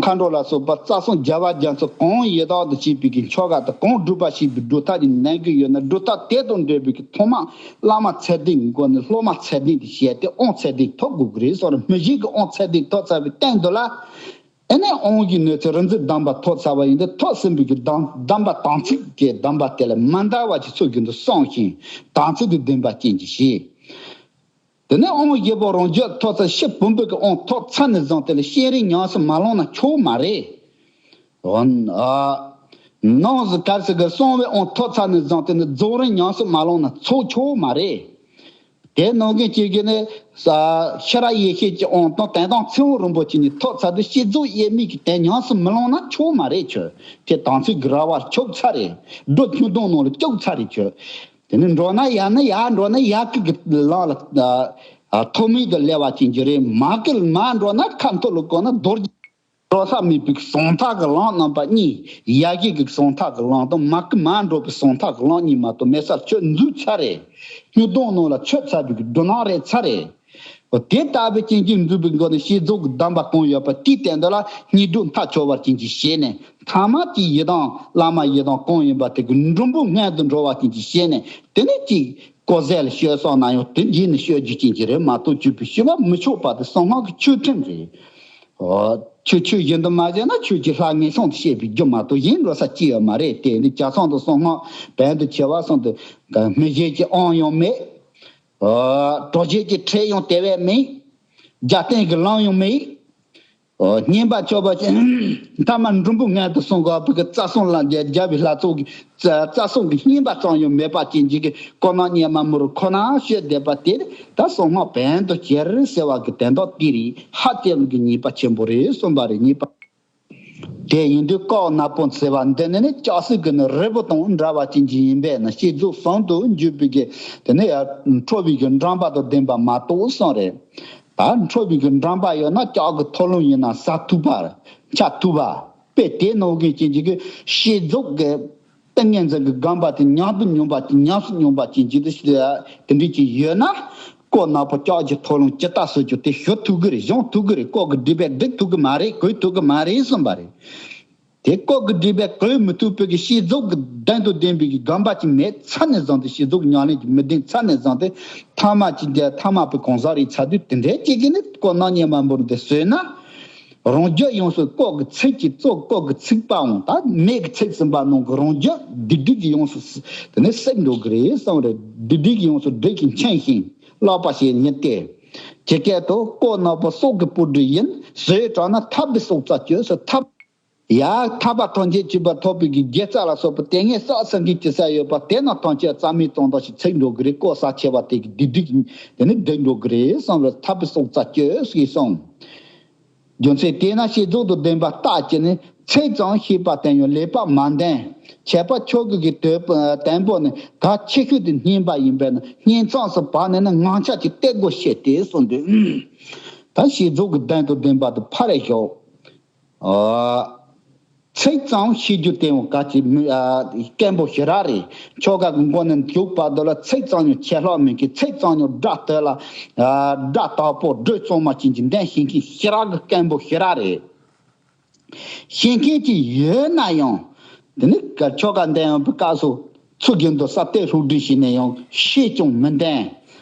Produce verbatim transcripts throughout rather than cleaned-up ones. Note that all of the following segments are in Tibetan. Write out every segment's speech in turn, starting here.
མཁའ་འགྲོ་ལ་སོགས་པ་རྩ་གསུམ་རྒྱལ་བ་རྒྱ་མཚོ་གང་ཡི་དྭགས་དུ་བྱས་པའི་གི་ཆོ་ག་དང་གང་སྒྲུབ་པ་ཞེས་པའི་སྒྲུབ་ཐབས་ཀྱི་ནང་གི་ཡོད་ན། སྒྲུབ་ཐབས་དེ་དང་འབྲེལ་བའི་གི་ཐོག་མ་བླ་མ་ཚད་ལྡན་གྱི་སྒོ་ནས་སློབ་མ་ཚད་ལྡན་དུ་བྱས་ཏེ་དབང་ཚད་ལྡན་ཐོབ་དགོས་ཀྱི་རེད་གསུངས་རེད། མི་གཞན་གྱི་དབང་ཚད་ལྡན་ཐོབ་ཚར་བའི་སྟེང་དུ་ལ། ཨེ་ནས་དབང་གི་གནོད་འཚེ་རིག་འཛིན་གདམས་པ་ཐོབ་ཚར་བ་ཡིན་ཏེ། ཐོབ་ཟིན་པའི་གི་གདམས་གདམས་པ་དམ་ཚིག་གི་གདམས་པ་དེ་ལ་མ་འདའ་བ་ཅིག་ཚུལ་བཞིན་དུ་བསྲུང་ཞིང་དམ་ཚིག་ཏུ་ལྡན་པ་ཅན་གྱིས་བྱས། དེ་ནས་དབང་བཞི་པོ་རང་རྒྱུད་ཐོབ་ཚར། ཕྱི་བུམ་པའི་གི་དབང་ཐོབ་ཚར་ནས་བཟུང་སྟེ་ལ་བསྐྱེད་རིམ་ཉམས་སུ་མ་བླངས་ན་ཆོག་མ་རེད། འོན་ཨ། ནང་གི་གར་ཟེར་གི་གསང་བའི་དབང་ཐོབ་ཚར་ནས་བཟུང་སྟེ་ནི་རྫོགས་རིམ་ཉམས་སུ་མ་བླངས་ན་ཚོགས་ཆོག་མ་རེད། དེ་ནང་གི་གཅིག་གི་ནི་ས་ཤེས་རབ་ཡེ་ཤེས་ཀྱི་དབང་དང་དོན་དམ་ཚེ་དབང་རིན་པོ་ཆེ་གཉིས་ཐོབ་ཚར་དུས་བསྐྱེད་རྫོགས་དབྱེར་མེད་ཀྱི་དོན་ཉམས་སུ་མི་བླངས་ན་ཆོག་མ་རེད། ཁྱོད་དེ་དམ་ཚིག་གི་ར་བ་འཁྱུག་ཚར་རེད། སྒྲུབ་ཆུང་དུང་ནང་ལ་བཅུག་ཚར་རེད། ཁྱོད་དེ་ནི་འགྲོ་ན་ཡར་ནི་ཡར་འགྲོ་ན་ཡར་གི་གི་ལམ་ལ་ཨ་ཐོག་མེད་དུ་སླེབས་པ་ཅན་གྱི་རེད། མར་གི་མར་འགྲོ་ན་ཁ་མཐོ་ལ་བསྐོར་ན་རྡོ་རྗེ། འགྲོ་ས་མེད་པའི་གསང་ཐག་གི་ལམ་རྣམ་པ་གཉིས། ཡར་གི་གི་གསང་ཐག་གི་ལམ་དང་མར་གི་མར་འགྲོ་བའི་གསང་ཐག་གི་ལམ་གཉིས་མ་གཏོགས་མེད་སར་ཁྱོད་འཛུལ་ཚར་རེད། ཆུང་དུང་ནང་ལ་ཁྱོད་ཚར་བའི་གི་སྒྲུབ་ནང་རེད་ཚར་རེད། འོ་དེ་ལྟ་བུའི་རྐྱེན་གྱིས་འཛུལ་བའི་སྒོ་ནས་བསྐྱེད་རྫོགས་ཀྱི་གདམས་པ་གང་ཡོད་པ་དེའི་སྟེང་དུ་ལ་སྙིང་སྡུག་མཐའ་ཆོད་པར་རྐྱེན་གྱིས་བྱས་ནས་ཐ་མ་གྱི་ཡི་དམ་བླ་མ་ཡི་དམ་གང་ཡིན་པ་དེ་གི་འབྲུམ་པོ་མངལ་དུ་འགྲོ་བ་རྐྱེན་གྱིས་བྱས་ནས་དེ་ནས་ཅིག་ལྐོག་ཟས་ལ་སྤྱོད་བསམ་ན་ཡང་དེ་རྗེས་ནས་སྤྱོད་རྒྱུ་རྐྱེན་གྱིས་རེད་མ་གཏོགས་བཅོས་པའི་སྤྱོད་པ་མི་ཆོག་པ་དེ་གསང་སྔགས་ཀྱི་ཆོས་ཁྲིམས་རེད། འོ། ཆོས་ཆོས་བཞིན་དུ་མ་བྱས་ན་ཆོས་ཀྱི་ལྷ་ངན་སོང་དུ་སྐྱེ་བའི་རྒྱུ་མ་གཏོགས་གཞན་འགྲོ་ས་ཅི་ཡང་མ་རེད། དེ་ནི་བྱས་ཙང་དུ་གསང་སྔགས་བོན་དུ་བྱས་པ་སོང་དུ་མི་གཞན་གྱི་དབང་ཡང་མེད། གྲོགས་གཞན་གྱི་ཁྲལ་ཡང་དེ་བས་མེད། རྒྱབ་རྟེན་གྱི་ལམ་ཡང་མེད། བསྙེན་པར་ཆོག་པ་ཅན་མཐའ་མ་འབྲུམ་པོ་མངལ་དུ་སོང་དགོས་པའི་རྩ་གསུམ་ལ་རྒྱལ་བའི་ལྷ་ཚོགས་ཀྱི་རྩ་གསུམ་གྱི་བསྙེན་པ་ཙམ་ཡང་མེད་པ་ཅན་གྱི་གི་ཀོ་ན་ཉེ་མ་མུར་ཁོ་ན་བཤད་བསྡད་པ་དེ་ད་གསང་སྔགས་བོན་དུ་གྱུར་ཟེར་བ་གི་དོན་དག་དེ་རེད། ཧ་ཅང་གི་ཉེས་པ་ཆེན་པོ་རེད་གསུངས་པ་རེད། ཉེས་པ་དེ་ཡིན་དུས་ཀོ་ནག་པོ་ཟེར་བ་འདི་ནི་ནི་ལྕགས་སྲེག་གི་ནི་རིལ་བུ་དང་འདྲ་བ་ཅན་གྱི་ཡིན་པས་ན་བསྐྱེད་རྫོགས་ཟུང་དུ་འཇུག་པའི་གི་དེ་ནི་ཡང་ཁྲོ་བའི་གི་འགྲམ་པ་དང་ལྡན་པ་མ་གཏོགས་གསུངས་རེད། ད་ཁྲོ་བའི་གི་འགྲམ་པ་ཡོད་ན་ལྕགས་གི་ཐོ་རངས་ཡིན་ན་ཟ་ཐུབ་པ་འཆའ་ཐུབ་པ་དཔེ་དེ་ནང་གི་ཅན་གྱི་གི་བསྐྱེད་རྫོགས་གི་ཏིང་ངེ་འཛིན་གྱི་དགོངས་པ་དེ་ཉམས་སུ་མྱོང་བ་ཉམས་སུ་མྱོང་བ་ཅན་གྱི་དེ་དེ་འདྲ་ཅིག་ཡོད་ན། ཀོ་ནག་པོ་ལྕགས་ཀྱི་ཐོ་རངས་ཇི་ལྟར་བཟོ་རྒྱུ་དེ་ཞུ་ཐུབ་ཀྱི་རེད། སྦྱོང་ཐུབ་ཀྱི་རེད། ཀོ་གི་སྒྲིབ་པས་སྒྲིབ་ཐུབ་ཀྱི་མ་རེད། གོས་ཐུབ་ཀྱི་མ་རེད་གསུངས་པ་རེད། དེ་ཀོ་གི་སྒྲིབ་པས་གོས་མི་ཐུབ་པའི་གི་བསྐྱེད་རྫོགས་ཀྱི་གདེང་དང་ལྡན་པའི་གི་དགོངས་པ་ཅིག་མེད་ཚར་ནས་བཟུང་སྟེ་བསྐྱེད་རྫོགས་ཀྱི་ཉམས་ལེན་གྱི་མི་ལྡན་ཚར་ནས་བཟུང་སྟེ་ཐ་མ་ཅིག་ཐ་མ་པའི་གང་ཟག་རེད་ཚར་དུས་དེ་འདྲའི་ཅིག་གིས་ནི་ཀོ་ནག་ཉེ་མ་འབུར་དེ་བཟོས་ན། རང་རྒྱུད་ཡོངས་སུ་ཀོ་གི་ཚིག་གིས་གཙོ། ཀོ་གི་ཚིག་པའང་ད་མེ་གི་ཚིག་ཟིན་པ་ནང་གི་རང་རྒྱུད་བདེ་སྡུག་གི་ཡོངས་སུ་དེ་ནས་སྲེག་འགྲོ་གི་རེད་གསུངས་རེད། བདེ་སྡུག་གི་ཡོངས་སུ་སྒྲིབ་ཀྱིས་འཆིང་ཞིང་བརླག་པ་ཞིག་ཡིན་ཏེ། ཇི་སྐད་དུ་ཀོ་ནག་པོ་སྲོག་གི་སྤུ་གྲི་ཡིན། ཟོས་དྲགས་ན་ཐར་པའི་སྲོག་རྩ་གཅོད་ཟེར། ཐར་ཡ་ཐར་པ་ཐམས་ཅད་གཅིག་པ་ཐོབ་པའི་གི་དགེ་རྩ་ལ་སོགས་པ་དེ་ངས་བསགས་ཚར་མཁན་ཅི་ཟེར་ཡོད་པ་དེ་རྣམས་ཐམས་ཅད་རྩ་མེད་གཏོང་ཐབས་ཤིག་ཚིག་འགྲོ་གི་རེད། ཀོ་ས་ཆེ་བ་དེ་གི་བདེ་སྡུག་དེ་ནི་འདི་འགྲོ་གི་རེད་གསུངས་པས་ཐར་པའི་སྲོག་རྩ་གཅོད་ཟེར་གསུངས། རྒྱུ་མཚན་དེས་ན་བསྐྱེད་རྫོགས་དང་ལྡན་པ་རྟགས་ཀྱིས་ནི་ཚིག་ཙམ་ཤེས་པ་དེ་ཡང་ལེགས་པར་མ་ལྡན། ཁྱད་པར་ཆོ་ག་གི་དོན་དོན་པོ་ནི་གལ་ཆེ་ཤོས་དེ་བསྙེན་པ་ཡིན་པས་ན་བསྙེན་མཚམས་སུ་བབས་ནས་ནི་ངང་ཆགས་ཀྱི་གཏེ་སྒོ་ཕྱེ་སྟེ་གསུངས་འདུག་ད་བསྐྱེད་རྫོགས་ཀྱི་གདེང་དང་ལྡན་པ་དེ་ཕར་རེ་ཞོག་ཚིག་ཙམ་ཤེས་རྒྱུ་དེ་ཡང་གལ་ཆེ་མི་ཨ་སྐད་པོ་ཞེ་དྲག་རེད། ཆོ་ག་གི་མགོ་ནས་མཇུག་བར་དུ་ལ་ཚིག་ཙམ་ཡང་ཆད་ལྷག་མེད་མཁན། ཚིག་ཙམ་ཡང་སྒྲ་དོད་ལ་ཨ་སྒྲ་དག་པོ་སྒྲོས་གཙང་མ་ཅན་གྱི་འདོན་ཤེས་མཁན་ཞེ་དྲག་གི་སྐད་པོ་ཞེ་དྲག་རེད། ཤེས་མཁན་ཅིག་ཡོད་ན་ཡང་དེ་ནི་ཆོ་ག་འདོན་ཡོང་བའི་སྐབས་སུ་ཚུལ་བཞིན་དུ་ས་གཏེར་ལྷུག་སྒྲིལ་བྱས་ནས་ཡང་ཤེས་ཀྱང་མི་འདོན།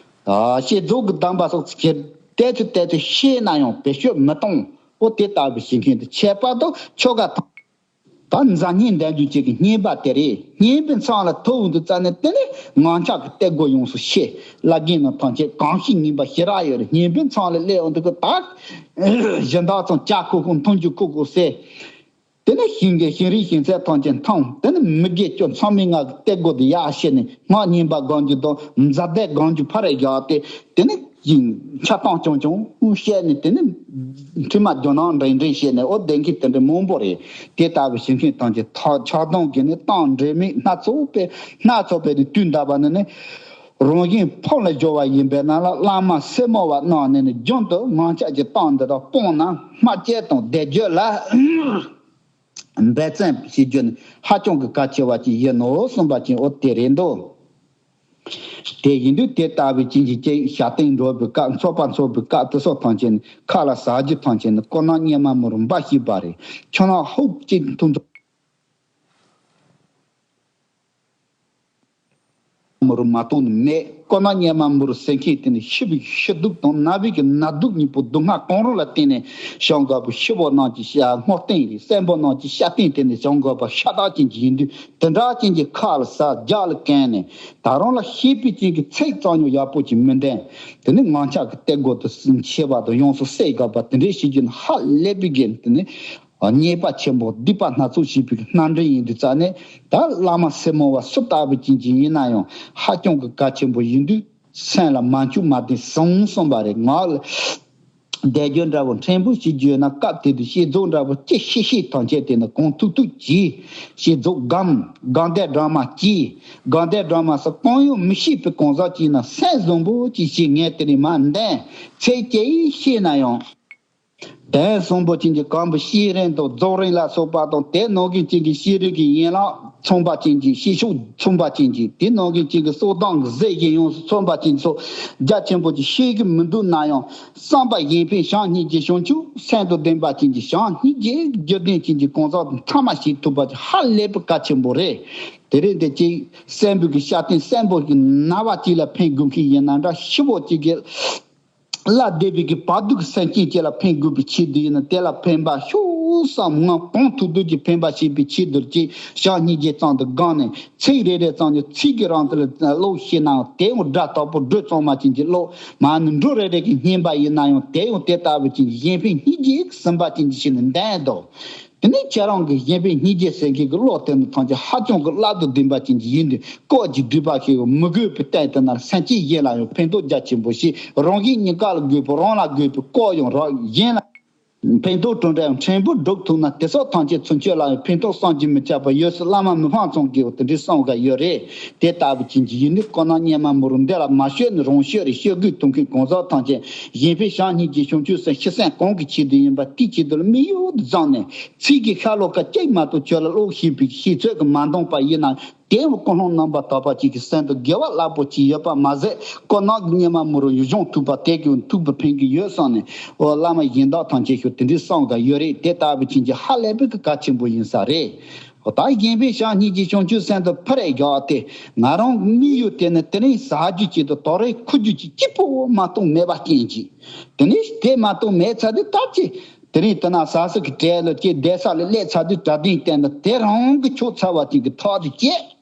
ཨ་བསྐྱེད་རྫོགས་ཀྱི་གདམས་པ་སོགས་ཀྱི་ཏལ་ཚུལ་ཏལ་ཚུལ་ཤེས་ན་ཡང་བེད་སྤྱོད་མི་གཏོང་། ཨོ་དེ་ལྟ་བུའི་བྱེད་མཁན་དེ་ཁྱད་པར་དུ་ཆོ་ག་དང་། ད་འཛམ་གླིང་འདས་རྒྱུ་བཅས་ཀྱི་བསྙེན་པ་དེ་རེད། བསྙེན་པའི་མཚམས་ལ་ཐུག་འོང་དུས་ཙ་ནས་དེ་ནས་ངང་ཆགས་ཀྱི་གཏེ་སྒོ་ཡོངས་སུ་ཕྱེ། བླ་རྒན་རྣམས་ཐམས་ཅད་གང་ཤེས་ངན་པ་ཞེ་དྲག་ཡོད་རེད། བསྙེན་པའི་མཚམས་ལ་སླེབས་འོང་དུས་ཀྱི་ད་གཞན་དག་ཚང་ལྕགས་ཁུག་ཁུག་འཐུང་རྒྱུ་ཁུག་ཁུག་ཟས། དེ་ནས་ཞིང་གི་ཞིང་རིགས་ཞིང་ཚལ་ཐམས་ཅད་འཐུང་། དེ་ནས་མི་དགེ་བཅུ་མཚམས་མེད་ལྔ་གི་གཏེ་སྒོ་དེ་ཡར་ཕྱེ་ནས་སྔགས་བསྙེན་པ་སྒོམ་རྒྱུ་དང་མཛའ་བརྡེག་སྒོམ་རྒྱུ་ཕར་བཞག་སྟེ། དེ་ནས་ཡིན་ཆགས་སྡང་རྐྱང་རྐྱང་བཤད་ནས་དེ་ནས་མཐུན་མ་རྒྱུ་ནོར་འདྲེན་འདྲེན་བྱས་ནས་ཨོ་བདེན་གི་དེ་འདྲ་མང་པོ་རེད། དེ་ལྟ་བུའི་བྱེད་མཁན་ཐམས་ཅད་ཆགས་སྡང་གིས་ནི་བཏང་འབྲས་མེད་སྣ་ཚོགས་པའི་སྣ་ཚོགས་པའི་ནི་དུས་འདའ་བ་ནི་ནི་རང་བཞིན་ཕུང་ལ་སྦྱོར་བ་ཡིན་པས་ན་ལ་བླ་མ་སེར་མོ་བ་རྣམས་ནི་ནི་རྒྱུན་དུ་ངང་ཆགས་ཀྱི་སྟངས་འདི་དག་སྤངས་ན་སྨྲ་བཅད་དང་སྡེ་བརྒྱད་ལ་འབད་བརྩོན་བྱེད་རྒྱུ་ནི་ཧ་ཅང་གི་གལ་ཆེ་བ་ཅིག་ཡིན་ནོ་གསུངས་པ་ཅིག་ཨོ་དེ་རེད་འདུག་དེ་ཡིན་དུས་དེ་ལྟ་བུའི་རྐྱེན་གྱིས་ཀྱང་ཞབས་བརྟན་འགྲོ་བའི་སྐབས། ཚོགས་པ་འཚོགས་པའི་སྐབས་དེ་སོགས་ཐམས་ཅད་ནི་ཁ་ལ་ཟ་རྒྱུ་ཐམས་ཅད་ནི་ཀོ་ནག་གཉེར་མ་མུར་འབའ་ཞིག་པ་རེད། ཁྱོད་རང་ཧུབ་ཅིག་འཐུང་ཐུབ། མུར་མ་གཏོང་ནི་མེད། ཀོ་ནག་གཉེར་མ་མུར་ཟེར་མཁན་དེ་ནི་ཤི་བའི་ཤི་དུག་དང་ན་བའི་གི་ན་དུག་གཉིས་པོ་སྡུག་བསྔལ་གང་རུང་ལ་བརྟེན་ནས་བྱུང་དགོས་པ། ཤི་བོ་རྣམས་ཀྱི་ཤ་སྔོ་སྟེང་རེད། བཙན་པོ་རྣམས་ཀྱི་ཤ་སྟེང་དེ་ནི་བྱུང་དགོས་པ་ཤ་སྟག་ཅན་གྱི་ཡིན་དུས། དེ་འདྲ་ཅན་གྱི་ཁ་ལ་ཟ་རྒྱག་ལ་གན་ནས་ད་རུང་ལ་ཤེས་པའི་རྐྱེན་གྱིས་ཚིག་ཙམ་ཡང་ཡག་པོ་ཅིག་མི་འདོན། དེ་ནི་ངང་ཆག་གི་སྟེགས་སྒོ་དུ་ཆེ་བ་དང་ཡོངས་སུ་བསྲེག་དགོས་པ་དེ་འདྲའི་བྱེད་རྒྱུ་ནི་ཧ་ལས་པའི་གི་དེ་ནི་ཉེས་པ་ཆེན་པོ་སྡིག་པ་སྣ་ཚོགས་བྱེད་པའི་གི་རྣམ་འདྲེན་ཡིན་དུས་ཙང་ནས། ད་བླ་མ་སེར་མོ་བ་སུ་ལྟ་བུ་ཅན་ཅིག་ཡིན་ན་ཡང་ཧ་ཅང་གི་གལ་ཆེན་པོ་ཡིན་དུས། སེམས་ལ་མ་འཆུག་མ་བདེ་སོང་གསུངས་པ་རེད། ང་ལ་བཟླས་བརྗོད་འདྲ་བོ་ཕྲན་བུ་ཞིག་བརྗོད་ན། སྐབས་དེ་དུས་བསྐྱེད་རྫོགས་འདྲ་བོ་ཅི་ཤེས་ཤེས་ཐམས་ཅད་དེ་ནི་གང་ཐུབ་ཐུབ་གྱིས་བསྐྱེད་རྫོགས་སྒོམ། སྒོམ་བཟླས་སྒྲོལ་མ་བགྱིས། སྒོམ་བཟླས་སྒྲོལ་མ་སོགས་གང་ཡང་མི་ཤེས་པའི་གང་ཟག་ཅིག་ན་སེམས་བཟང་པོ་ཅིག་ཞིག་ངས་དེ་རིང་མ་འདོན། ཚིག་གཅིག་ཤེས་ན་ཡང་། དོན་བཟང་པོ་ཅན་གྱི་གང་བུ་ཤེས་རིག་དང་རྫོགས་རིམ་ལ་སོགས་པ་དང་། དེ་ནང་གི་ཅན་གྱི་ཤེས་རིག་གི་ཡན་ལག་མཚུངས་པ་ཅན་གྱི་ཤེས་ཕྱོགས་མཚུངས་པ་ཅན་གྱི། དེ་ནང་གི་ཅན་གྱི་གསུང་སྟངས་ཀྱི་གཟི་བྱིན་ཡོངས་སུ་མཚུངས་པ་ཅན་སོགས་རྒྱ་ཆེན་པོ་ཅིག་ཤེས་ཀྱི་མི་འདུག་ན་ཡང་། བསམ་པ་གཞན་ཕན་བྱམས་སྙིང་རྗེ་བྱང་ཆུབ་སེམས་དང་ལྡན་པ་ཅན་གྱི་བྱམས་སྙིང་རྗེ་རྒྱུ་ལྡན་ཅན་གྱི་གང་ཟག་ཚང་མ་ཤེས་ཐུབ་པ་ཅིག་ཧ་ལས་པའི་གལ་ཆེན་པོ་རེད། དེ་རིང་འདི་ཅིག་སྲིན་པོ་གི་ཤ་སྟེང་སྲིན་པོ་གི་ན་བ་ཅིག་ལ་ཕན་དགོས་མཁན་ཡིན་ན་འདྲ། ཤི་བོ་ཅིག་གི་བླ་སྡེ་པའི་གི་བག་སྡུག་གི་སེམས་ཅན་ཅིག་ལ་ཕན་དགོས་པའི་ཆེད་དུ་ཡིན་ན། དེ་ལ་ཕན་པ་ཤོག་བསམ་ངང་གང་ཐུབ་ཐུབ་ཀྱིས་ཕན་པ་བྱེད་པའི་ཆེད་དུ་ཅིག་བྱམས་སྙིང་རྗེ་ཙམ་དུ་བསྒོམས་ནས། ཚིག་རེ་རེ་ཙམ་གྱི་ཚིག་གི་རང་དུ་ལ་ཀློག་ཤེས་ནའང་། དེ་ཡང་སྒྲ་དག་པོ་སྒྲོས་གཙང་མ་ཅན་གྱི་ཀློག་མ་ནི་འབྲུ་རེ་རེ་གི་སྙན་པ་ཡིན་ན་ཡང་། དེ་ཡང་དེ་ལྟ་བུ་ཅན་གྱི་གཞན་ཕན་སྙིང་རྗེ་གི་སེམས་པ་ཅན་གྱི་ཞིག་ནི་འདོན་དོ། དེ་ནས་ཁྱེད་རང་གི་གཞན་ཕན་སྙིང་རྗེ་ཟེར་མཁན་གྱི་བློ་དེ་ནི་ཐམས་ཅད་ཧ་ཅང་གི་བླ་དང་ལྡན་པ་ཅན་གྱི་ཡིན་དུས། བཀོད་ཀྱི་སྒྲིབ་པ་ཞིག་མི་དགོས་པའི་སྟེང་དུ་ན་སེམས་ཅན་གཞན་ལ་ཡང་ཕན་ཐོགས་རྒྱ་ཆེན་པོ་ཞིག་རང་གཞན་གཉིས་ཀ་ལ་དགོས་པའི། རང་ལ་དགོས་པའི་བཀོད་ཡང་རང་གཞན་ལ་ཕན་ཐོགས་གྲུབ་འདྲ་ཡང་ཕྲན་བུ་སྒྲུབ་ཐུབ་ན། དེ་སོགས་ཐམས་ཅད་ཚུན་ཆད་ལ་ཡང་ཕན་ཐོགས་བསམ་གྱིས་མི་ཁྱབ་པ་ཡོད་ཟེར་བླ་མ་མི་ཕམ་ཚང་གིས་དེ་འདྲའི་གསུང་གི་ཡོད་རེད། དེ་ལྟ་བུ་ཅན་གྱི་ཡིན་དུས། ཀོ་ནག་གཉེར་མ་མུར་འདི་ལ་མ་ཤོད་ནི་རང་ཤོད་རེད། ཤོད་དགོས་ཐུག་མཁན་གང་ཟག་ཐམས་ཅད་གཞན་ཕན་བྱམས་སྙིང་རྗེ་བྱང་ཆུབ་སེམས་ཤི་གསོན་གང་གི་ཆེད་དུ་ཡིན་པ་དེའི་ཆེད་དུ་ལ་དམིགས་ཡུལ་དུ་བཟུང་ནས། ཚིག་གི་ཤ་ལོ་ཀ་གཅིག་མ་གཏོགས་ཁྱོད་ལ་ཀློག་ཤེས་པའི་ཤེས་ཚོད་ཀྱིས་མ་འདང་པ་ཡིན་ན། དེ་ཡང་ཀུན་སློང་རྣམ་པར་དག་པ་ཅིག་གིས་སེམས་དང་འགལ་བ་རླབས་པོ་ཆེ་ཡོད་པ་མ་ཟད། ཀོ་ནག་གཉེར་མ་མུར་གཞུང་ཐུག་པ་དེ་གིས་ཐུག་པ་ཕན་གྱི་ཡོད་བསམ་ནས། འོ་བླ་མ་གཞན་དག་ཐམས་ཅད་ཤོད་དེ་འདྲའི་གསུང་གི་ཡོད་རེད། དེ་ལྟ་བུ་ཅན་གྱི་ཧ་ལས་པའི་གི་གལ་ཆེན་པོ་ཡིན་ས་རེད། འོ་ད་གཞན་ཕན་བྱམས་སྙིང་རྗེ་བྱང་ཆུབ་སེམས་དང་ཕུ་རེ་རྒྱག་སྟེ། ང་རང་དམིགས་ཡུལ་དེ་ནི་དེ་རིང་ཟ་རྒྱུ་ཅིག་དང་དོ་རེ་ཁུར་རྒྱུ་ཅིག་གཅིག་པོ་མ་གཏོགས་མེད་པ་རྐྱེན་གྱིས། དེ་ནས་དེ་མ་གཏོགས་མེད་ཚར་དུས་ད་ཅི། དེ་རིང་དེ་ན་ཟ་ས་གི་གྲལ་ལ་ཅི་བསྡད་ས་ལ་སླེབས་ཚར་དུས། དྲ་སྟེང་བསྟན་ན་དེ་རང་གི་ཆོག་ཚར་བ་ཅིག་གི་ཐག་ཏུ་བཅད།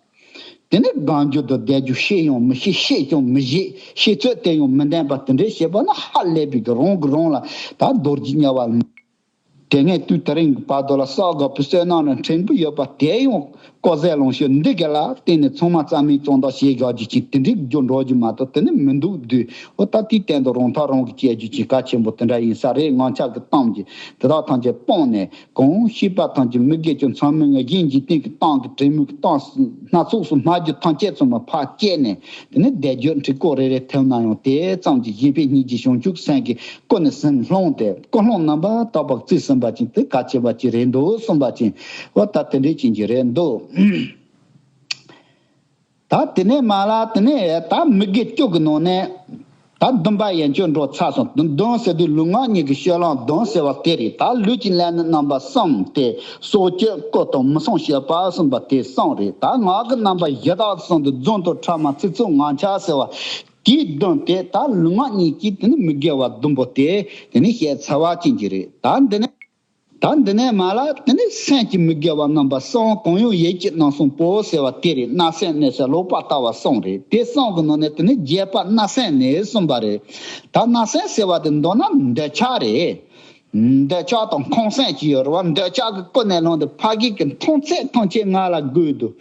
དེ་ནས་སྒོམ་རྒྱུ་དང་བཟླས་རྒྱུ་ཤེས་ཡང་མི་ཤེས། ཤེས་ཀྱང་མི་ཤེས། ཤེས་ཚོད་དེ་ཡང་མི་ལྡན་པ་དེ་འདྲའི་བྱེད་པ་ན་ཧ་ལས་པའི་གི་རང་གི་རང་ལ་ད་རྡོ་རྗེ་དམྱལ་བ་ལ། དེ་ནས་དུས་དེ་རིང་གི་བར་དུ་ལ་བསགས་དགོས་པའི་བསོད་ནམས་ལ་ཕྲན་བུ་ཡོད་པ་དེ་ཡང་ལྐོག་ཟ་ལོངས་སྤྱོད་འདི་ག་ལ་བརྟེན་ནས་ཚང་མ་རྩ་མེད་བཙོང་བདག་བྱེད་བཞག་རྒྱུ་ཅིག་དེ་འདྲའི་རྒྱུ་འགྲོ་རྒྱུ་མ་གཏོགས་དེ་ནི་མི་འདུག་དུས། འོ་ད་དེའི་སྟེང་དུ་རང་ཐག་རང་གིས་བཅད་རྒྱུ་ཅིག་གལ་ཆེན་པོ་དེ་འདྲ་ཡིན་ས་རེད། ངང་ཆག་གི་གཏམ་གྱིས་དེ་དག་ཐམས་ཅད་སྤངས་ནས། གང་ཤེས་པ་ཐམས་ཅད་མི་དགེ་བཅུ་མཚམས་མེད་ལྔ་གཞན་འཇིག་རྟེན་གྱི་གཏམ་གྱི་དྲི་མའི་གི་གཏམ་སྣ་ཚོགས་སུ་སྨྲ་རྒྱུ་ཐམས་ཅད་ཚང་མ་ཕར་བཅད་ནས། དེ་ནས་བཟླས་བརྗོད་འབྲི་སྐོར་རེ་རེ་ཐེབས་ན་ཡང་དེ་ཙམ་གྱིས་གཞན་ཕན་སྙིང་རྗེ་བྱང་ཆུབ་སེམས་ཀྱི་ཀུན་ནས་ཟིན་སློང་སྟེ། ཀུན་སློང་རྣམ་པར་དག་པ་བརྩིས་ཟིན་པ་ཅིག་དེ་གལ་ཆེ་བ་ཅིག་རེད་འདུག་གསུངས་པ་ཅིག་འོ་ད་དེ་འདྲའི་ཅན་གྱི་རེད་འདུག་ད་དེ་ནས་མ་ལ་དེ་ནས་ད་མི་དགེ་བཅུ་གི་ནང་ནས་ད་བདུན་པ་ཡན་ཆད་འགྲོ་ཚར་སོང་། བདུན་བདུན་ཟེར་དུས་ལུས་ངག་གཉིས་ཀྱི་སྤྱོད་ལམ་བདུན་ཟེར་བ་དེ་རེད། ད་ལུས་ཀྱི་ལས་ནི་རྣམ་པ་གསུམ་སྟེ། སྲོག་གཅོད་རྐུ་དང་མི་སྲུང་བྱེད་པ་གསུམ་པ་དེ་གསུམ་རེད། ད་ངག་གི་རྣམ་པ་བཞི་དག་གསུམ་དུ་རྫུན་དང་ཕྲ་མ་ཚིག་རྩུབ་ངག་འཁྱལ་ཟེར་བ་དེའི་བདུན་དེ། ད་ལུས་ངག་གཉིས་ཀྱི་དེ་ནི་མི་དགེ་བ་བདུན་པོ་དེ་དེ་ནི་བཤད་ཚར་བ་ཅན་གྱི་རེད། ད་འདི་ནས། ད་འདི་ནས་མ་ལ་དེ་ནི་སེམས་ཀྱི་མི་དགེ་བ་རྣམ་པ་གསུམ། གང་ཡང་ཡིད་ཀྱིས་རྣམ་གསུམ་སྤོང་ཟེར་བ་དེ་རེད། བརྣབ་སེམས་ནི་ཟེར་ལོག་པར་ལྟ་བ་གསུམ་རེད། དེ་གསུམ་གྱི་ནང་ནས་དེ་ནི་བརྒྱད་པ་བརྣབ་སེམས་ནི་གསུམ་པ་རེད། ད་བརྣབ་སེམས་ཟེར་བ་དེ་མདོར་ན་འདོད་ཆགས་རེད། འདོད་ཆགས་དང་ཁོམ་སེམས་ཀྱི་ཡོད་རེད་བ། འདོད་ཆགས་ཀྱིས་ཀུན་ནས་བསླངས་ཏེ་ཕ་གི་གི་མཐོང་ཚད་ཐམས་ཅད་ང་ལ་དགོས་འདུག་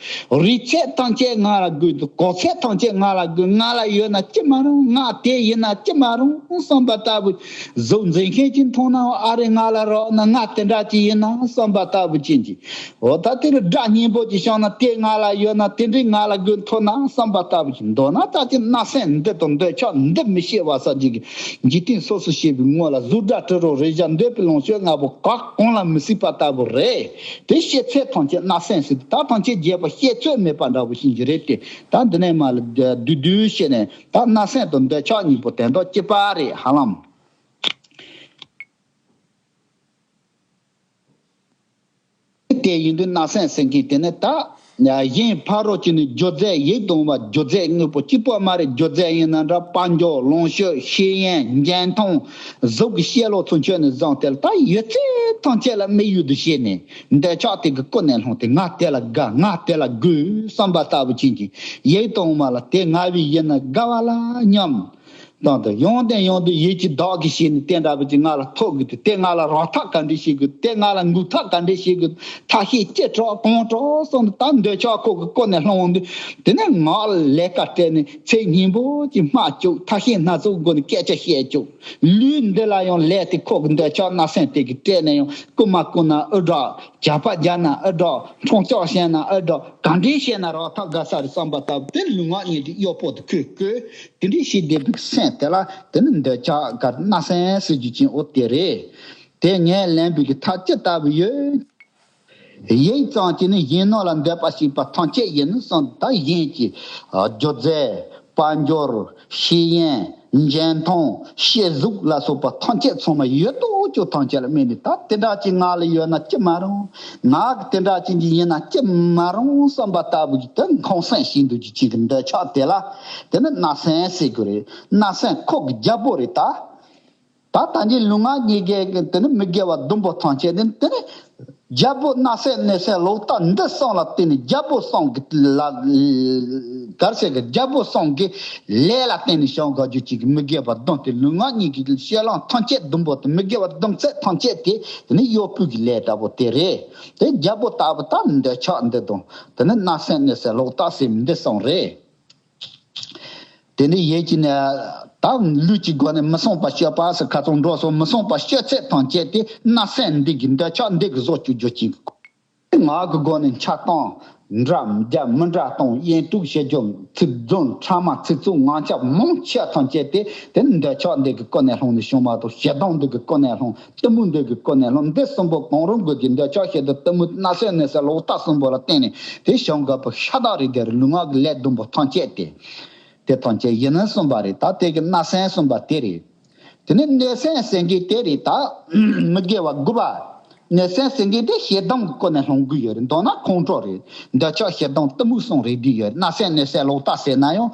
རིག་ཚད་ཐམས་ཅད་ང་ལ་དགོས་འདུག་གོ་ཚད་ཐམས་ཅད་ང་ལ་དགོས། ང་ལ་ཡོད་ན་ཅི་མ་རུང་། ང་དེ་ཡིན་ན་ཅི་མ་རུང་བསམ་པ་ལྟ་བུ། གཟུགས་འཛིན་མཁན་གྱིས་མཐོང་ན་ཨ་རེ་ང་ལ་རག་ན་ང་དེ་འདྲ་ཅིག་ཡིན་ན་བསམ་པ་ལྟ་བུ་ཅན་གྱི། འོ་ད་དེ་ལ་སྒྲ་སྙན་པོ་ཅིག་བྱུང་ན་དེ་ང་ལ་ཡོད་ན་དེ་འདྲའི་ང་ལ་དགོས་ཐུག་ན་བསམ་པ་ལྟ་བུ་ཅན། མདོར་ན་ད་ཅི་བརྣབ་སེམས་འདི་དང་འདོད་ཆགས་འདི་མི་ཤེས་པ་ས་ཅིག་གི་འཇིག་རྟེན་སོ་སོ་ཤེས་པའི་ངོ་ལ་གཟུགས་སྒྲ་དྲི་རོ་རེག་བྱ་འདི། ཡོད་པའི་ལོངས་སྤྱོད་ལྔ་པོ་ག་གང་ལ་མི་སྲིད་པ་ལྟ་བུ་རེད། དེ་ཤེས་ཚད་ཐམས་ཅད་བརྣབ་སེམས་ཟེར། ད་ཐམས་ཅད་རྒྱས་པ་བཤད་ཚོད་མེད་པ་འདྲ་བོ་ཞིག་རེད་དེ། ད་འདི་ནས་མར་ལ་བསྡུས་བསྡུས་བཤད་ནས། ད་བརྣབ་སེམས་དང་འདོད་ཆགས་གཉིས་པོ་དེ་འདྲ་གཅིག་པ་རེད་ཧ་ལམ། དེ་ཡིན་དུས་བརྣབ་སེམས་ཟེར་མཁན་དེ་ནི་ད། གཞན་ཕ་རོལ་གྱི་ནི་སྦྱོར་རྫས། ཡིད་དུ་འོང་བ་སྦྱོར་རྫས་དངོས་པོ་གཅིག་པོ་མ་རེད། སྦྱོར་རྫས་ཡིན་ན་འདྲ། དཔལ་འབྱོར། ལོངས་སྤྱོད། ཤེས་ཡོན། འཇོན་ཐང་། གཟུགས་ཀྱི་གཤིས་ལུགས་ཚུན་ཆད་ནས་བཟུང་སྟེ་ལ། ད་ཡོད་ཚད་ཐམས་ཅད་ལ་དམིགས་ཡུལ་དུ་བྱས་ནས་འདོད་ཆགས་དེ་གི་ཀུན་ནས་བསླངས་ཏེ། ང་དེ་ལ་དགའ། ང་དེ་ལ་དགོས་བསམ་པ་ལྟ་བུ་ཅན་གྱི། ཡིད་དུ་འོང་བ་ལ་དེ་ང་བའི་ཡིན་ན་དགའ་བ་ལ་སྙམ། དང་དུ་ཡོང་དང་ཡོང་དུ་ཡིད་ཀྱི་བདག་གིས་བྱས་ནས་དེ་འདྲ་བོ་ཅིག་ང་ལ་ཐོབ་དགོས་ཏེ། དེ་ང་ལ་རག་ཐབས་ག་འདྲས་བྱེད་དགོས། དེ་ང་ལ་འགུག་ཐབས་ག་འདྲས་བྱེད་དགོས། ཐབས་ཤེས་ཅི་དྲག་གང་དྲག་སོང་ནས། ད་འདོད་ཆགས་ཁོ་གི་ཀུན་ནས་བསླངས་འོང་དུས། དེ་ནས་ང་ལ་ལས་ཀ་སྤྲད་ནས་ཚེ་སྙིང་པོ་ཅིག་སྨྲ་བཅུག། ཐབས་ཤེས་སྣ་ཚོགས་སྒོ་ནས་སྐད་ཆ་བཤད་བཅུག། ལུས་འདི་ལ་ཡང་ལས་དེ་ཁོ་གི་འདོད་ཆགས་བརྣབ་སེམས་དེ་གིས་སྤྲད་ནས། ཡང་རྐུ་མ་རྐུ་ན་ཨེ་དྲག། ཇག་པ་རྒྱག་ན་ཨེ་དྲག། འཕྲོག་བཅོམ་བྱས་ན་ཨེ་དྲག། ག་འདྲས་བྱས་ན་རག་ཐབས་དགའ་ས་རེད་བསམ་པ་ལྟ་བུ་དེ། ལུས་ངག་གཉིས་ཀྱི་གཡོག་པོ་དེ་ཁོས་བསྐོས། དེ་འདྲའི་ཞིག་བསྡད་པའི་སེམས་དེ་ལ་དེ་ནི་འདོད་ཆགས་དགའ་བརྣབ་སེམས་ཟེར་རྒྱུ་ཅན། འོ་དེ་རེད། དེ་ངས་ལེན་པའི་གི་ཐབས་ཅི་ལྟ་བུ་ཡོད། ཡིད་ཙམ་གྱིས་ནི་གཞན་སྣང་ལ་འདོད་པ་བྱེད་པ་ཐམས་ཅད་ཡིན་ནོ་གསུངས། ད་གཞན་གྱི་སྦྱོར་རྫས། དཔལ་འབྱོར། ཤེས་ཡོན། འཇོན་ཐང་། ཤེས་གཟུགས་ལ་སོགས་པ་ཐམས་ཅད་ཚང་མ། ཡོད་དོ་ཅོག་ཐམས་ཅད་ལ་དམིགས་ནས། ད་དེ་འདྲ་ཅིག་ང་ལ་ཡོད་ན་ཅི་མ་རུང་། ང་གི་དེ་འདྲ་ཅིག་ཅིག་ཡིན་ན་ཅི་མ་རུང་བསམ་པ་ལྟ་བུ་ཅིག་དེ་འཁོན་སེམས་ཞིག་འདུག་ཅིག་ཅིག་གི་འདོད་ཆགས་དེ་ལ་དེ་ནི་བརྣབ་སེམས་ཟེར་དགོས་རེད། བརྣབ་སེམས་ཁོ་གི་རྒྱལ་པོ་རེད་ད། ད་ད་གིན་ལུས་ངག་གཉིས་ཀའི་དེ་ནི་མི་དགེ་བ་བདུན་པོ་ཐམས་ཅད་དེ་དེ་ནི་རྒྱལ་པོ། བརྣབ་སེམས་གནོད་སེམས་ལོག་ལྟ་འདི་གསུམ་ལ་བརྟེན་ནས། རྒྱལ་པོ་གསུམ་གྱི་ལ་གར་ཟེར་གི། རྒྱལ་པོ་གསུམ་གྱི་ལས་ལ་བརྟེན་ནས་བྱུང་དགོས་རྒྱུ་ཅིག་གི་མི་དགེ་བ་བདུན་དེ། ལུས་ངག་གཉིས་ཀྱི་བཤད་ལམ་ཐམས་ཅད་བདུན་པོ་དེ། མི་དགེ་བ་བདུན་ཚད་ཐམས་ཅད་དེ་དེ་ནི་གཡོག་པོའི་གི་ལས་ལྟ་བུ་དེ་རེད། དེ་རྒྱལ་པོ་ལྟ་བུ་ད་འདོད་ཆགས་འདི་དང་། དེ་ནི་བརྣབ་སེམས་གནོད་སེམས་ལོག་ལྟ་སེམས་འདི་གསུམ་རེད། དེ་ནི་ཡིད་ཀྱི་ནི་ད་ལུས་ཀྱི་སྒོ་ནས་མི་བསྲུངས་པ་སྤྱོད་པ་ཟེར། ཁ་ཚོན་འགྲོ་སོང་མི་བསྲུངས་པ་སྤྱོད་ཚད་ཐམས་ཅད་དེ་བརྣབ་སེམས་འདི་གི་འདོད་ཆགས་འདི་གི་བཟོ་བཅུག་རྒྱུ་ཅིག། ངག་གི་སྒོ་ནས་འཆལ་གཏམ་འདྲ་མི་འདྲ་མི་འདྲ་གཏོང་། གཡེང་དྲུག་བྱེད་རྒྱུ། ཚིག་རྫུན། ཕྲ་མ། ཚིག་རྩུབ། ངག་འཁྱལ་མང་ཆེ་ཐམས་ཅད་དེ་དེ་ནི་འདོད་ཆགས་འདི་གི་ཀུན་ནས་བསླངས་ནས་བྱུང་མ་གཏོགས། ཞེ་སྡང་འདི་གི་ཀུན་ནས་བསླངས། གཏི་མུག་འདི་གི་ཀུན་ནས་བསླངས། འདི་གསུམ་པོ་གང་རུང་དགོས་ཀྱི། འདོད་ཆགས་ཞེ་སྡང་གཏི་མུག་བརྣབ་སེམས་གནོད་སེམས་ལོག་ལྟ་གསུམ་པོ་ལ་བརྟེན་ནས་དེ་བྱུང་དགོས་པ་ཤ་སྟག་རེད། དེ་རེད། ལུས་ངག་གི་ལས་བདུན་པོ་ཐམས་ཅད་དེ། དེ་ཐམས་ཅད་ཡིན་ནི་གསུམ་པ་རེད། ད་དེ་གི་བརྣབ་སེམས་གསུམ་པ་དེ་རེད། དེ་ནས་གནོད་སེམས་ཟེར་མཁན་དེ་རེད། ད་མི་དགེ་བ་དགུ་པ། གནོད་སེམས་ཟེར་མཁན་དེ་ཞེ་སྡང་གི་ཀུན་ནས་བསླང་གི་ཡོད་རེད། མདོར་ན་ཁོང་ཁྲོ་རེད། འདོད་ཆགས་ཞེ་སྡང་གཏི་མུག་གསུམ་རེད་བསྡད་ཡོད་རེད། བརྣབ་སེམས་གནོད་སེམས་ལོག་ལྟ་ཟེར་ན་ཡང་།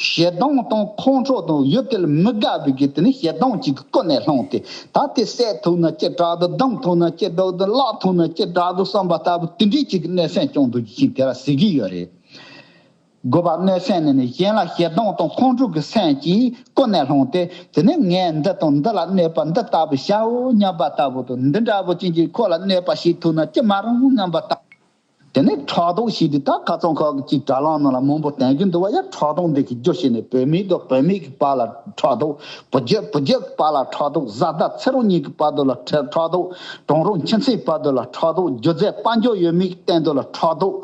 ཞེ་སྡང་དང་ཁོང་ཁྲོ་དང་ཡུལ་དེ་ལ་མི་དགའ་བའི་གི་དེ་ནི་ཞེ་སྡང་གཅིག་གི་ཀུན་ནས་བསླངས་ཏེ། ད་དེ་བསད་ཐུབ་ན་ཅི་དྲག་འདུག། བརྡུང་ཐུབ་ན་ཅི་འདྲ་འདུག། བརླག་ཐུབ་ན་ཅི་དྲག་འདུག་བསམ་པ་ལྟ་བུ་དེ་འདྲའི་གཅིག་གི་གནོད་སེམས་བྱུང་འདུག་ཅིག་དེ་ལ་ཟེར་གི་ཡོད་རེད། དགུ་པ་གནོད་སེམས་ནི་ནི་གཞན་ལ་ཞེ་སྡང་དང་ཁོང་ཁྲོ་གི་སེམས་ཀྱིས་ཀུན་ནས་བསླངས་ཏེ། དེ་ནས་ངས་འདི་དང་འདི་ལ་གནོད་པ་འདི་ལྟ་བུ་བྱའོ་སྙམ་པ་ལྟ་བུ་དང་། འདི་འདྲ་བོ་ཅན་གྱིས་ཁོ་ལ་གནོད་པ་བྱེད་ཐུབ་ན་ཅི་མ་རུང་སྙམ་པ་ལྟ། དེ་ནས་ཕྲག་དོག་བྱེད་དུས། ད་ཁ་སང་ཁ་ཅིག་དྲ་ལམ་ནང་ལ་མང་པོ་བསྟན་གྱི་འདུག་བ། ཡ་ཕྲག་དོག་འདི་གི་རྒྱུ་བྱས་ནས་བུད་མེད་དང་བུད་མེད་ཀྱི་བར་ལ་ཕྲག་དོག། བུ་རྒྱུད་བུ་རྒྱུད་བར་ལ་ཕྲག་དོག། བཟའ་ཟླ་ཚེ་རོགས་གཉིས་ཀྱི་བར་དུ་ལ་ཕྲ་ཕྲག་དོག། གྲོང་རོགས་ཁྱིམ་མཚེས་བར་དུ་ལ་ཕྲག་དོག། སྒྱུ་རྩལ་དཔལ་འབྱོར་ཡོད་མེད་སྟེང་དུ་ལ་ཕྲག་དོག།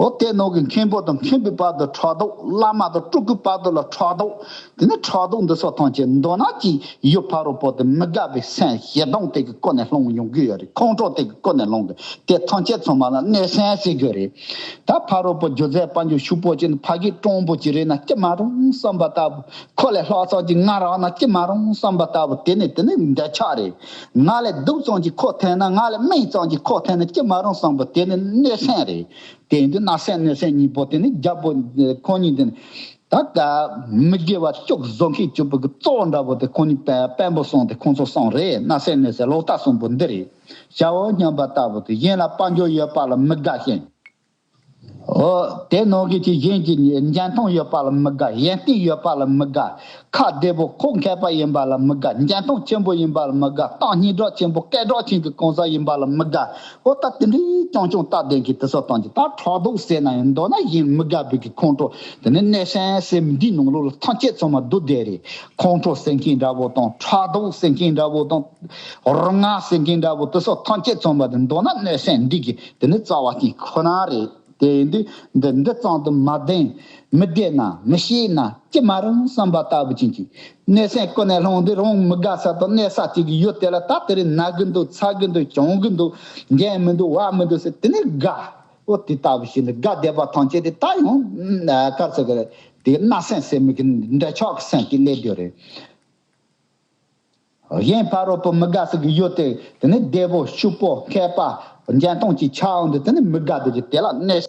འོ་དེ་ནང་གི་མཁན་པོ་དང་མཁན་པོའི་བར་དུ་ཕྲག་དོག། བླ་མ་དང་སྤྲུལ་སྐུའི་བར་དུ་ལ་ཕྲག་དོག། དེ་ནི་ཕྲག་དོག་འདི་ཚོ་ཐམས་ཅད་མདོར་ན་ཅིག་ཡུལ་ཕ་རོལ་པོ་དེ་མི་དགའ་བའི་སེམས་ཞེ་སྡང་དེ་གི་ཀུན་ནས་སློང་ཡོང་གི་ཡོད་རེད། ཁོང་ཁྲོ་དེ་གི་ཀུན་ནས་སློང་གི། དེ་ཐམས་ཅད་ཚང་མ་ལ་གནོད་སེམས་ཟེར་གི་རེད། ད་ཕ་རོལ་པོ་སྒྱུ་རྩལ་དཔལ་འབྱོར་ཕྱུག་པོ་ཅིག་ནི་ཕ་གི་སྤྲང་པོ་ཅིག་རེད་ན་ཅི་མ་རུང་བསམ་པ་ལྟ་བུ། ཁོ་ལས་ལྷག་ཙམ་ཅིག་ང་རག་ན་ཅི་མ་རུང་བསམ་པ་ལྟ་བུ། དེ་ནི་དེ་ནི་འདོད་ཆགས་རེད། ང་ལས་སྡུག་ཙམ་ཅིག་ཁོ་ཐོན་ན། ང་ལས་དམན་ཙམ་ཅིག་ཁོ་ཐོན་ན་ཅི་མ་རུང་བསམ་པ། དེ་ནི་གནོད་སེམས་རེད། དེ་ཡིན་དུས་བརྣབ་སེམས་གནོད་སེམས་གཉིས་པོ་དེ་ནི་རྒྱལ་པོ་ཁོང་གཉིས་དེ་ནི། ད་ག་མི་དགེ་བ་བཅུ་བཟོ་མཁན་བཅུ་པོ་གི་གཙོ་བོ་འདྲ་པོ་དེ་ཁོང་གཉིས་དཔོན་པོ་གསུམ་དེ་ཁོང་ཚོ་གསུམ་རེད། བརྣབ་སེམས་གནོད་སེམས་ལོག་ལྟ་གསུམ་པོ་འདི་རེད། བྱའོ་སྙམ་པ་ལྟ་བུ་དེ། གཞན་ལ་དཔལ་འབྱོར་ཡོད་པ་ལ་མི་དགའ་ཞིང་། འོ་དེ་ནང་གི་ཅིག་གཞན་གྱི་འཇོན་ཐང་ཡོད་པ་ལ་མི་དགའ། གཞན་བརྟེན་ཡོད་པ་ལ་མི་དགའ། ཁ་བདེ་པོ་ཁོག་མཁས་པ་ཡིན་པ་ལ་མི་དགའ། འཇོན་ཐང་ཆེན་པོ་ཡིན་པ་ལ་མི་དགའ། གཏམ་སྙན་གྲགས་ཆེན་པོ་སྐད་གྲགས་ཅན་གྱི་གང་ཟག་ཡིན་པ་ལ་མི་དགའ། འོ་ད་དེ་འདྲའི་རྐྱང་རྐྱང་སྟབས་བདེ་གི་དེ་ཚོ་བཏང་གི། ད་ཕྲག་དོག་ཟེར་ན་ཡང་མདོར་ན་གཞན་མི་དགའ་བའི་གི་ཁོང་ཁྲོ། དེ་ནས་གནོད་སེམས་ཟེར་མི་འདིའི་ནང་ལོགས་ལ་ཐམས་ཅད་ཚང་མ་བསྡུས་བསྡད་རེད། ཁོང་ཁྲོ་ཟེར་མཁན་འདྲ་པོ་དང་། ཕྲག་དོག་ཟེར་མཁན་འདྲ་པོ་དང་། རུ་ང་ཟེར་མཁན་འདྲ་པོ་དེ་ཚོ་ཐམས་ཅད་ཚང་མ་དེ་མདོར་ན་གནོད་སེམས་འདི་གི་དེ་ནི་རྩ་བ་ཅན་ཁོ་ན་རེད། དེ་ཡིན་དུས་འདི་འདི་ཙམ་དུ་མ་བདེན། མི་བདེ་ན་མི་ཤེས་ན་ཅི་མ་རུང་བསམ་པ་ལྟ་བུ་ཅན་གྱི་གནས་སེམས་ཀུན་ནས་བསླངས་འདི་རུང་མི་དགའ་ས་དང་གནས་ས་གཅིག་གི་ཡུལ་དེ་ལ་ད་དེ་རིང་ན་གི་འདུག་ཚ་གི་འདུག་གྱོང་གི་འདུག་འགན་མི་འདུག་བ་མི་འདུག་ཟེར་དེ་ནི་དགའ། ཨོ་དེ་ལྟ་བུ་ཞིག་ནི་དགའ་བདེ་བ་ཐམས་ཅད་དེ་ད་ཡང་གར་ཚོད་གི་དེ་གནས་སེམས་ཟེར་མི་གི་འདྲ་ཆགས་ཀྱི་སེམས་ཀྱི་སླེབས་རྒྱུ་རེད། གཞན་ཕ་རོལ་པོ་མི་དགའ་ཟེར་གི་ཡོད་དེ། དེ་ནི་བདེ་པོ་ཕྱུག་པོ་མཁས་པ་འཇོན་ཐང་གི་ཆ་འོང་དུས་དེ་ནི་མི་དགའ་དེ་གི་དེ་ལ་གནས།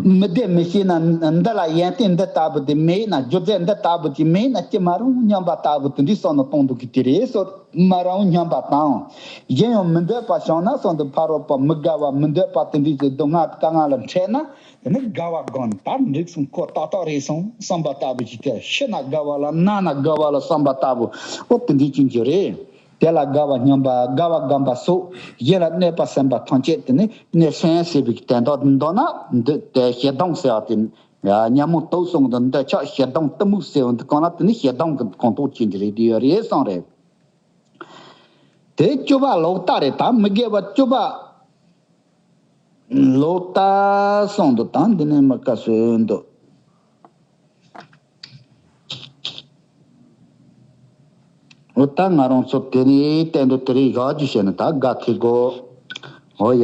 མི་བདེ་མི་ཤེས་ན་འདི་ལ་ཡོན་ཏན་འདི་ལྟ་བུ་དེ་མེད་ན། རྒྱུ་རྫས་འདི་ལྟ་བུ་ཅིག་མེད་ན་ཅི་མ་རུང་སྙམ་པ་ལྟ་བུ་དེ་འདྲའི་བསམ་བློ་གཏོང་འདུག་གི་དེ་རེད་སོ། མ་རུང་སྙམ་པ་དང་། གཞན་ཡང་མི་འདོད་པ་བྱུང་ན་བསམ་དུ་ཕ་རོལ་པོ་མི་དགའ་བ་མི་འདོད་པ་དེ་འདྲའི་ཅིག་སྡུག་བསྔལ་དཀའ་ངལ་ལ་འཕྲད་ན། དེ་ནི་དགའ་བ་སྒོམ་ད་འགྲིག་སོང་ཁོ་ཏག་ཏག་རེད་སོང་བསམ་པ་ལྟ་བུ་ཅིག་དེ་ཤི་ན་དགའ་བ་ལ་ན་ན་དགའ་བ་ལ་བསམ་པ་ལྟ་བུ་ཨོ་དེ་འདྲའི་ཅན་གྱི་རེད། དེ་ལ་དགའ་བ་སྙམ་པ་དགའ་བ་སྒོམ་པ་སོགས་གཞན་ལ་གནོད་པ་སེམས་པ་ཐམས་ཅད་དེ་ནི་གནས་སེམས་ཟེར་བའི་དོན་དག་འདོད་ན་འདི་དེ་ཞེ་སྡང་ཟེར་བ་དེ་ཉོན་མོངས་དུག་གསུམ་དང་འདོད་ཆགས་ཞེ་སྡང་གཏི་མུག་ཟེར་བ་འདི་གང་ལ་དེ་ནི་ཞེ་སྡང་གི་ཁོངས་གཏོགས་ཅན་གྱི་རེད་དེ་ཡོད་རེད་སོང་རེད། དེ་བཅུ་པ་ལོག་ལྟ་རེད། ད་མི་དགེ་བ་བཅུ་པ་ལོག་ལྟ་སོང་འདུག་ད་འདི་ནས་མི་དགའ་སོང་འདུག་འོ་ད་ང་རང་ཚོ་དེ་ནས་བསྟན་འགྲོ་དེ་རིང་ཡག་རྒྱུ་བྱས་ན་ད་དགའ་ཐུབ་གོ་ཨོ་ཡ།